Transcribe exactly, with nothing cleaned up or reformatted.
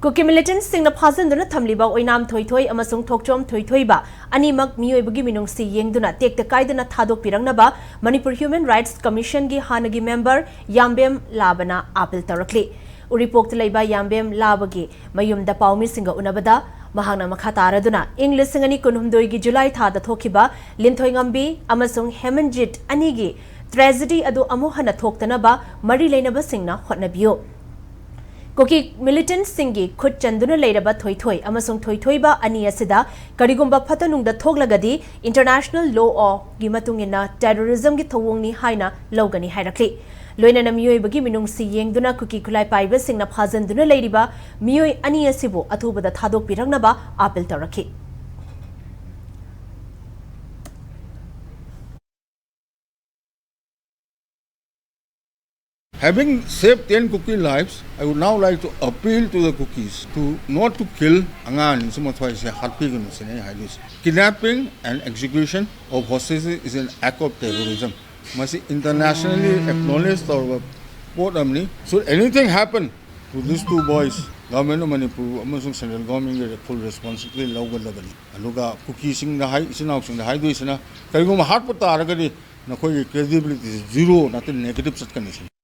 ꯀꯨꯀꯤ ꯃꯤꯂꯤꯇꯦꯟꯠꯁꯤꯡꯅ ꯐꯥꯖꯤꯟꯗꯨꯅ ꯊꯝꯂꯤꯕ ꯑꯣꯏꯅꯥꯝ ꯊꯣꯏꯊꯣꯏ ꯑꯃꯁꯨꯡ ꯊꯣꯛꯆꯣꯝ ꯊꯣꯏꯊꯣꯏꯕ ꯑꯅꯤꯃꯛ ꯃꯤꯑꯣꯏꯕꯒꯤ ꯃꯤꯅꯨꯡꯁꯤ ꯌꯦꯡꯗꯨꯅ ꯇꯦꯛꯇ ꯀꯥꯏꯗꯅ ꯊꯥꯗꯣꯛꯄꯤꯔꯛꯅꯕ ꯃꯅꯤꯄꯨꯔ ꯍ꯭ꯌꯨꯃꯦꯟ ꯔꯥꯏꯠꯁ ꯀꯃꯤꯁꯟꯒꯤ ꯍꯥꯟꯅꯒꯤ ꯃꯦꯝꯕꯔ ꯌꯥꯝꯕꯦꯝ ꯂꯥꯕꯅ ꯑꯥꯄꯤꯜ ꯇꯧꯔꯛꯂꯤ꯫ ꯎꯔꯤꯄꯣꯛꯇ ꯂꯩꯕ ꯌꯥꯝꯕꯦꯝ ꯂꯥꯕꯒꯤ ꯃꯌꯨꯝꯗ ꯄꯥꯎꯃꯤꯁꯤꯡꯒ ꯎꯅꯕꯗ ꯃꯍꯥꯛꯅ ꯃꯈꯥ ꯇꯥꯔꯗꯨꯅ ꯏꯪ ꯂꯤꯁꯤꯡ ꯑꯅꯤ ꯀꯨꯟꯍꯨꯝꯗꯣꯏꯒꯤ ꯖꯨꯂꯥꯏ ꯊꯥꯗ ꯊꯣꯛꯈꯤꯕ ꯂꯤꯟꯊꯣꯏꯉꯝꯕꯤ ꯑꯃꯁꯨꯡ ꯍꯦꯃꯟꯖꯤꯠ ꯑꯅꯤꯒꯤ ꯇ꯭ꯔꯦꯖꯦꯗꯤ ꯑꯗꯨ ꯑꯃꯨꯛ ꯍꯟꯅ ꯊꯣꯛꯇꯅꯕ ꯃꯔꯤ ꯂꯩꯅꯕꯁꯤꯡꯅ ꯍꯣꯠꯅꯕꯤꯌꯨ꯫ ꯀꯨꯀꯤ ꯃꯤꯂꯤꯇꯦꯟꯠꯁꯤꯡꯒꯤ ꯈꯨꯠ ꯆꯟꯗꯨꯅ ꯂꯩꯔꯕ ꯊꯣꯏꯊꯣꯏ ꯑꯃꯁꯨꯡ ꯊꯣꯏꯊꯣꯏꯕ ꯑꯅꯤ ꯑꯁꯤꯗ ꯀꯔꯤꯒꯨꯝꯕ ꯐꯠꯇ ꯅꯨꯡꯗ ꯊꯣꯛꯂꯒꯗꯤ international law ꯒꯤ ꯃꯇꯨꯡ ꯏꯟꯅ terrorism ꯒꯤ ꯊꯧꯑꯣꯡꯅꯤ ꯍꯥꯏꯅ ꯂꯧꯒꯅꯤ ꯍꯥꯏꯔꯛꯂꯤ꯫ ꯂꯣꯏꯅꯅ ꯃꯤꯑꯣꯏꯕꯒꯤ ꯃꯤꯅꯨꯡꯁꯤ ꯌꯦꯡꯗꯨꯅ ꯀꯨꯀꯤ ꯈꯨꯠꯂꯥꯏ ꯄꯥꯏꯕꯁꯤꯡꯅ ꯐꯥꯖꯤꯟꯗꯨꯅ ꯂꯩꯔꯤꯕ ꯃꯤꯑꯣꯏ ꯑꯅꯤ ꯑꯁꯤꯕꯨ ꯑꯊꯨꯕꯗ ꯊꯥꯗꯣꯛꯄꯤꯔꯛꯅꯕ ꯑꯥꯄꯤꯜ ꯇꯧꯔꯛꯈꯤ꯫ Having saved ten Kuki lives, I would now like to appeal to the Kukis to not to kill ꯑꯉꯥꯡ ꯑꯅꯤꯁꯤ ꯃꯊ꯭ꯋꯥꯏꯁꯦ ꯍꯥꯠꯄꯤꯒꯅꯨ ꯁꯤꯅꯤ ꯑꯩ ꯍꯥꯏꯗꯣꯏꯁꯦ꯫ Kidnapping and execution of hostages is an act of terrorism. ꯃꯁꯤ internationally acknowledge ꯇꯧꯔꯕ ꯄꯣꯠ ꯑꯃꯅꯤ꯫ Should anything happen to these two boys, Government of Manipur ꯑꯃꯁꯨꯡ Central Government ꯒꯤ full responsibility ꯂꯧꯒꯗꯕꯅꯤ꯫ ꯑꯗꯨꯒ ꯀꯨꯀꯤꯁꯤꯡꯗ ꯍꯥꯏ, ꯏꯆꯤꯟ ꯏꯅꯥꯎꯁꯤꯡꯗ ꯍꯥꯏꯗꯣꯏꯁꯤꯅ, ꯀꯔꯤꯒꯨꯝꯕ ꯍꯥꯠꯄ ꯇꯥꯔꯒꯗꯤ ꯅꯈꯣꯏꯒꯤ credibility ꯁꯤ zero ꯅꯠꯇ꯭ꯔ negative ꯆꯠꯀꯅꯤ ꯁꯤꯅꯤ꯫